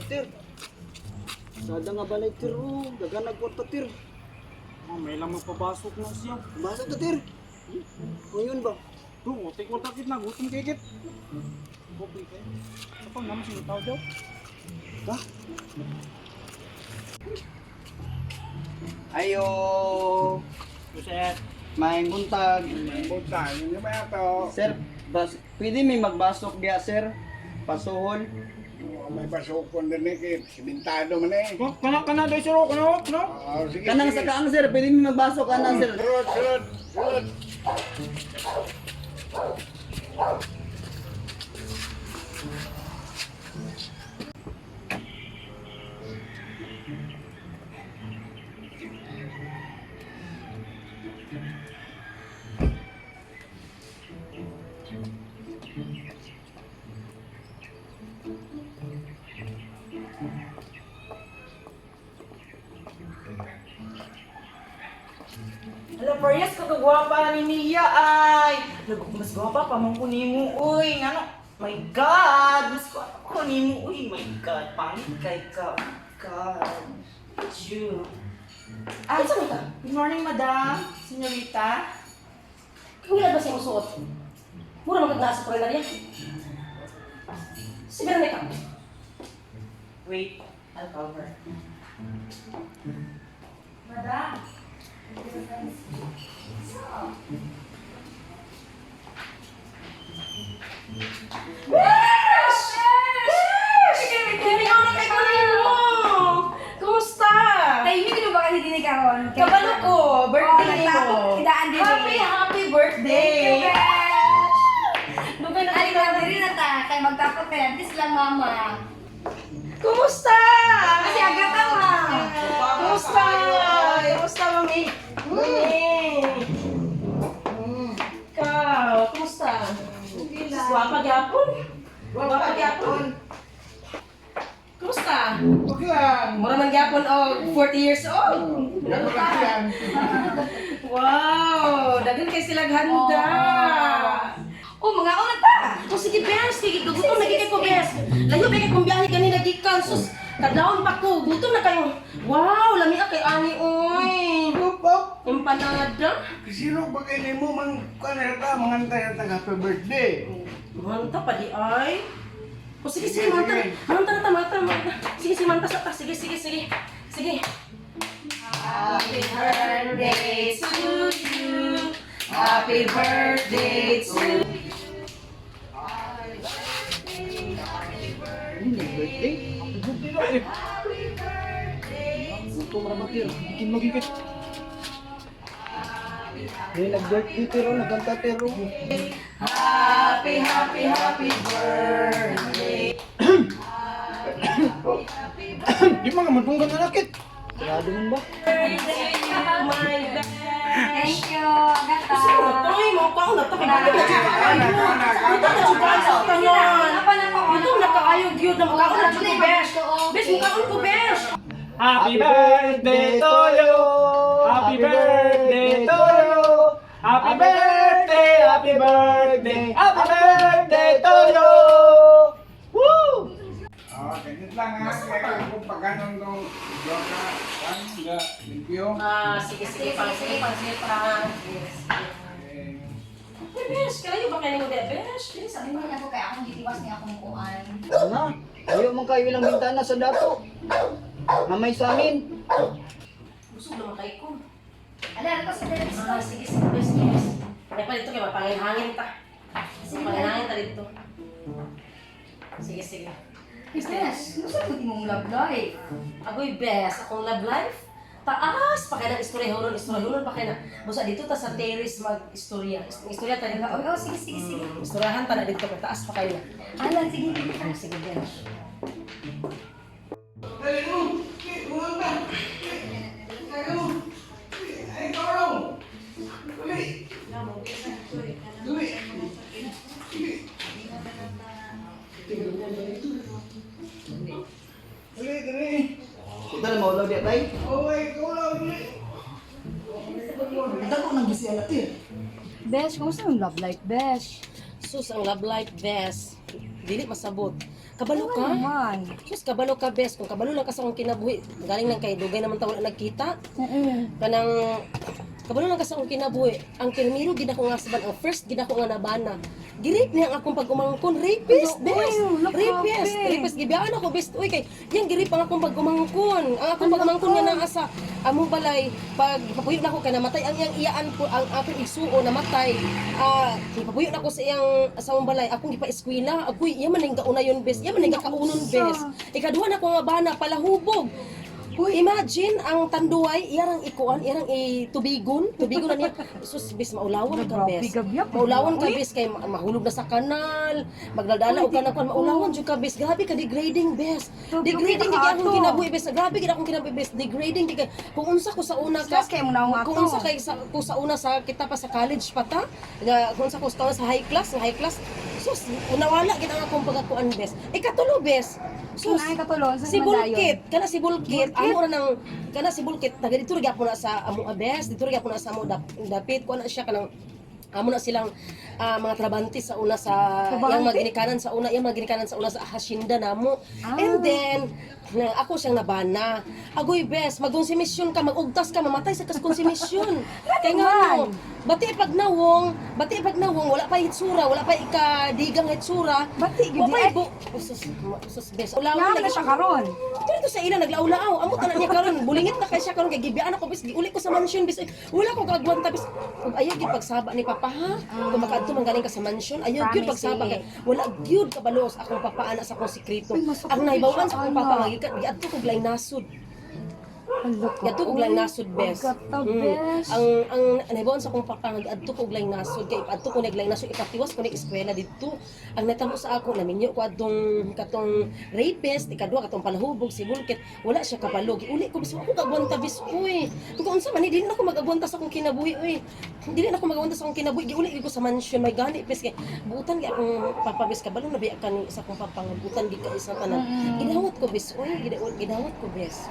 Tir. Sada nga balay, tir, oh. Dagan nagkwarta, tir. Ah, may lang magpabasok na siya. Basok ta, tir. Ngayon ba? Tu, otik kwarta kit na gutom kay kit. Kopi kay. Sa pang naman siya tao daw. Ba? Ayo. Sir. Maayong buntag. Buta, yun ba ito? Sir, bas pwede may magbasok diya, sir? Pasuhol. May basokon din eh, kay simentado man eh. Kana kana day sir, oh, kana kana. Oh, sige, Kanang sige. sa kaang, sir, pwede may magbasok kanang, sir. Sunod, sunod, sunod. Hala, parehas ka kagwapa ni Mia ay. Lagok mas gwapa pa man ko nimo uy. Ngano? My God, mas gwapa ko nimo uy. My God, pangit kay ka. Oh my God. Jew. Ay, good morning, madam. Senyorita. Wala ba siyang suot? Mura magod na sa purenaria. Si Veronica. Wait, I'll call her. Madam. Besh! Besh! Kini na kay mo! Kumusta? Tahimik na ba kasi din karon? Kabalo ko, birthday Oh, mo. nagtapok, daan din eh. Happy, happy birthday! Thank you, Besh! Dugay na Ali kayo. na diri na ta, kay magtapok kay antis lang mama. Kumusta? Kasi agata ma. Kumusta? Kumusta, mami? Mami! Ikaw, kumusta? Gwapa gyapon? Gwapa gyapon? Kumusta? Okay lang. Mura man gyapon og 40 years old. Okay lang. Wow! Daghan kay sila handa. Oh, mga una ta. Oh, sige, bes. Sige, gutom na gid ko, bes. Layo ba kay kung biyahe kanina gikan sus. Kadlawon pa ko. Gutom na kayo. Wow, lami kay ani oy. Up, up. Empanada. Sino ba kayo nimo mang kuan ta mangantay ta happy birthday. Manta pa di ay. O sige, sige, manta. Manta na ta, manta, manta. Sige, sige, manta sa ta. Sige, sige, sige. Sige. Happy birthday to you. Happy birthday to you. Ano yung birthday? Gutom ra ba, tir? Gutom lagi kit. May nag-birthday, tir, oh. Nagkanta, tir, oh. Happy, happy, happy birthday. Di man ka matunggan na kit. Sarado man ba? Birthday, my best. Thank you, agata. Sino to? Ay, mga kaon na to. Kay gutom na jud kaayo. Gutom na jud kaayo sa tanan. Apa na ko? Gutom na kaayo gyud na mukaon na jud ko, besh. Besh, mukaon ko, besh. Happy birthday to you. Happy birthday to you. Happy birthday, happy birthday, happy birthday to you. Woo! Oh, ganyan lang ha. Kaya kung pag ganun nung ka, kan, ga, limpyo. Ah, sige, sige, pang, sige, pang, sige, pang. Sige, sige. Eh, Uy, besh, kalayo ba kayo mo, besh? Dili sa Sabi mo na ko kay akong gitiwas niya akong kuan. Ano? Ayaw man kayo ilang bintana sa dato. Mamay sa amin. Busog naman kayo ko. Ala, ano sa dere Ah, sige, sige, besh, besh. Ay, pa dito kay mapangin-hangin ta. Sige. Mapangin-hangin ta dito. Sige, sige. Besh, gusto ko imong love life. Agoy, best. Akong love life. Taas pa kay ng istorya hulon, istorya hulon pa kay na. Busa dito ta sa terrace mag-istorya. Istorya ta dito. Oh, oh, sige, sige, sige. Istoryahan ta na dito kay taas pa kayo na. Ala, sige, sige. Oh, sige, besh. Dali mo! Eh, kumanta! Eh, tayo mo! Eh, ay, ikaw Dali! Dali! Dali! Dali, dali! Kita na maulaw diya, tay. Oh, ay, ikaw lang, dali! Dako nang gisiya na, tir. Besh, kumusta yung love life, Besh? Sus, ang love life, best. Dili masabot. Kabalo ka? Ano naman? Sus, kabalo ka, best. Kung kabalo lang ka sa akong kinabuhi, galing lang kay dugay naman ta wala nagkita. Kanang kabalo lang ka sa akong kinabuhi. Ang pirmiro gid ako nga saban, ang first gid ako nga nabana. Gi-rape niya ang akong pag-umangkon. Rapist, Uy, best. wala, Rapist. grabe. Rapist. Gibiyaan ako, best. Uy, kay, yang gi-rape ang akong pag-umangkon. Ang akong pag-umangkon nga naa sa among balay. Pag papuyo na ako kay namatay ang iyang iyaan ko, ang akong igsuo namatay. Ah, papuyo na ako sa iyang sa among balay. Akong gipa-eskwela. Agoy, iya man ning gauna yun, best. Iya man ning gakaunon, best. Ikaduha na ko nga bana palahubog. Uy, imagine ang tanduay, iyarang ikuan, iyarang itubigon, tubigon na niya. Sus, bis maulawan ka, Grabe, bes. gabi, ah. Maulawan ka, bes, kay mahulog na sa kanal, magdadala og kanang kuan, maulawan jud ka, bes. Grabe ka degrading, bes. Grabe Degrading ka gid akong ato. kinabuhi, bes. Grabe gid akong kinabuhi, bes. Degrading gid kay kung unsa ko sa una ka, Stress kay mo na kung ato. unsa kay sa, kung sa una sa kita pa sa college pa ta, nga kung unsa ko sa high class, nga high class, sus, nawala gid ang akong pagkakuan, bes. Ikatulo, bes. Sus, Ay, katulon, sa si Mandayon. Bulkit, kana si Bulkit, amo ra nang kana si Bulkit, taga dito ra gyapon na sa amo abes, dito ra gyapon na sa amo dapit, kuan na siya kanang amo na silang mga trabante sa una sa Trabante? yang mga ginikanan sa una, yang mga ginikanan sa una sa hacienda namo. Ah. And then na, ako siyang nabana. Agoy bes, magonsumisyon ka, magugtas ka, mamatay sa kas konsumisyon. Kay nga ano, bati pag nawong, bati pag nawong, wala pa hitsura, wala pa ikadigang hitsura. Bati, gid Wa pa eh. ibu. Usus, usus bes. Ulawan Nga lagi na siya karon. dito sa ila naglaulaw. Amo tanan niya karon, bulingit na kay siya karon kay gibiyaan ako bis giuli ko sa mansion bis. Wala ko kaagwanta bis. Ug ayaw gyud pagsaba ni papa ha. Kung makaadto man galing ka sa mansion, ayaw gyud Promise, pagsaba eh. kay wala gyud kabalos akong papa ana sa akong sekreto. Ay, masakit Ang nahibaw-an siya, sa akong ana. papa nga giadto ko laing nasod. Hala ka. Giadto ko laing nasod bes. Pagkata, Mm. bes. Ang nahibaw-an sa akong papa nga giadto ko laing nasod kay ipadto ko naglaing nasod ipatiwas ko ning eskwela didto. Ang natamo sa ako naminyo ko adtong katong rapist, ikaduha katong palahubog si Bulkit, wala siya kabalo. Giuli ko bis ako kagwanta bis uy. Kung unsa man dili na ako magagwanta sa akong kinabuhi uy. Dili na ako magagwanta sa akong kinabuhi. Giuli gyud ko sa mansion may gani bis kay buutan gyud akong papa bis kabalo na biya ka ni sa akong papa nga buutan gyud ka isa tanan. Gidawat ko bis uy, gidawat ko bis.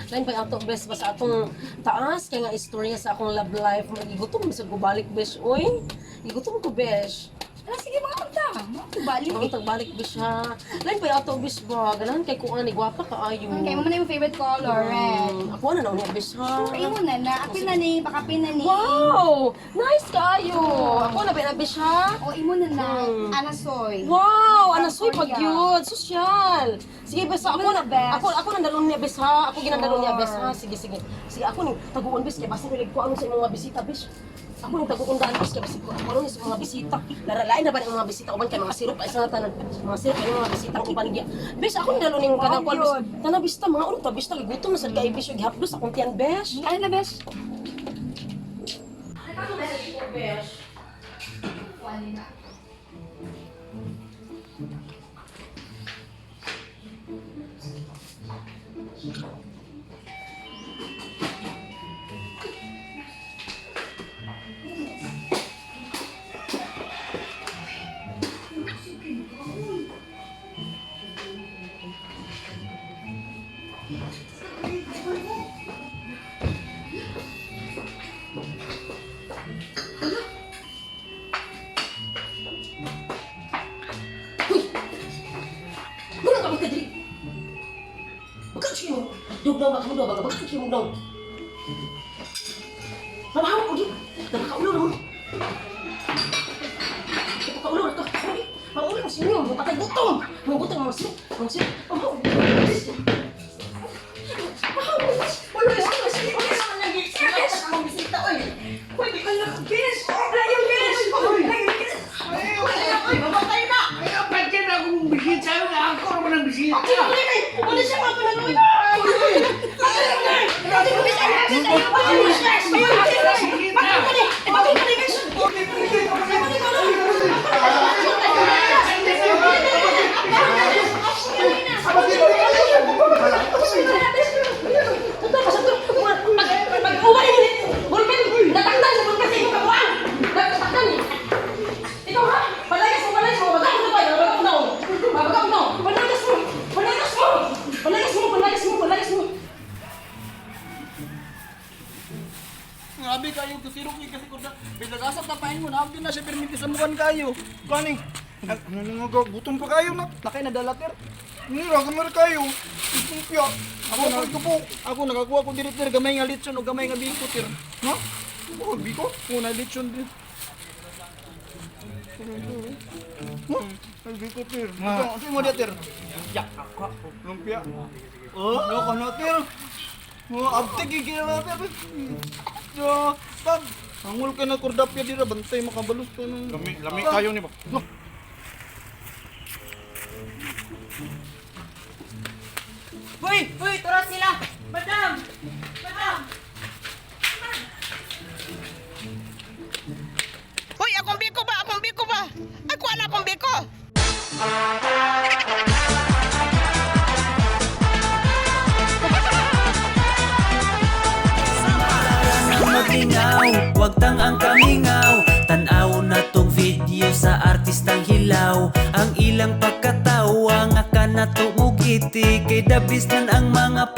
Lain pa ato bes ba sa atong taas kay nga istorya sa akong love life. Gigutom sa ko balik bes oy. Gigutom ko bes. Ala, sige mga kanta. Mga balik. Ang tagbalik bes ha. Lain pa ato bes ba ganahan kay kuan ni gwapa kaayo. Okay, mo na yung favorite color, red. Ako na na unya bes ha. Sure, imo na na. Apil na ni, pakapin na ni. Wow! Nice kaayo. Ako na ba na bes ha? O, imo na na. Anasoy. Wow, anasoy Korea. pag yun. Social. Sige, bes, ako na, Bes. ako nandalon niya, bes, ha? Ako ginandalon niya, bes, ha? Sige, sige. Sige, ako ning taguon, bes, kay basin ulit ko ano sa imong mga bisita, bes. Ako ning taguon daan, bes, kay basin ko ako ano sa mga bisita. Laralain na ba ning mga bisita uban kay mga sirup ay sa tanan. Mga sirup ay mga bisita ang uban giya. Bes, ako nandalon ning kanang kuan, bes. Tanang bes ta, mga ulo ta, bes, ta, gutom na sad kay bes, yung gihapdos akong tiyan, bes. Ano na, bes? Muna ka magkadiri. Baka siya mo. Dugnaw ba kamo ba? Baka siya mo daw. Mabahawak ko di. Napakaulo na mo. Napakaulo na to. Sorry. Maulo mo sa inyo. Mapatay gutom. Mga gutom mga sino. Mga sino. Mabahawak. Ay, ba't yan akong bisita? Ako naman ang bisita. Wala siya mga panaloy. Pag-uwan ni Bulpen, natakdan sa bulpen sa imong kabuan. Natakdan. Ikaw ha? Palayas mo, palayas mo. Mabaga ko na ba? Mabaga ko na. Mabaga ko na. Palayas mo. Palayas mo. Nakaingon, abdi na siya permiti sa mukhan kayo. Kani. Ano nga ga, gutom pa kayo na. Nakay nadala ter. Nira gamay kayo. Lumpia. Ako Ako na ko po. Ako nakakuha ko diri ter gamay nga litson o gamay nga biko ter. Ha? Oh, biko. Una litson din. Ha? Ay, biko ter. Ikaw, ano mo ter? Ya, ako. Lumpia. Oh, no kono ter. Oh, abte gigil na ter. Yo, pag angul ka na kordapya dira bantay makabalos ka nang. Lami, lami kayo ni ba? No. Uy, uy, tura sila. Madam! Madam! Hoy, akong biko ba? Akong biko ba? Ako na akong biko. Maglingaw, wag tang ang kamingaw. Tanaw na tong video sa artistang hilaw. Ang ilang pagkatawa nga ka na tumugiti. Kay dabis nan ang mga.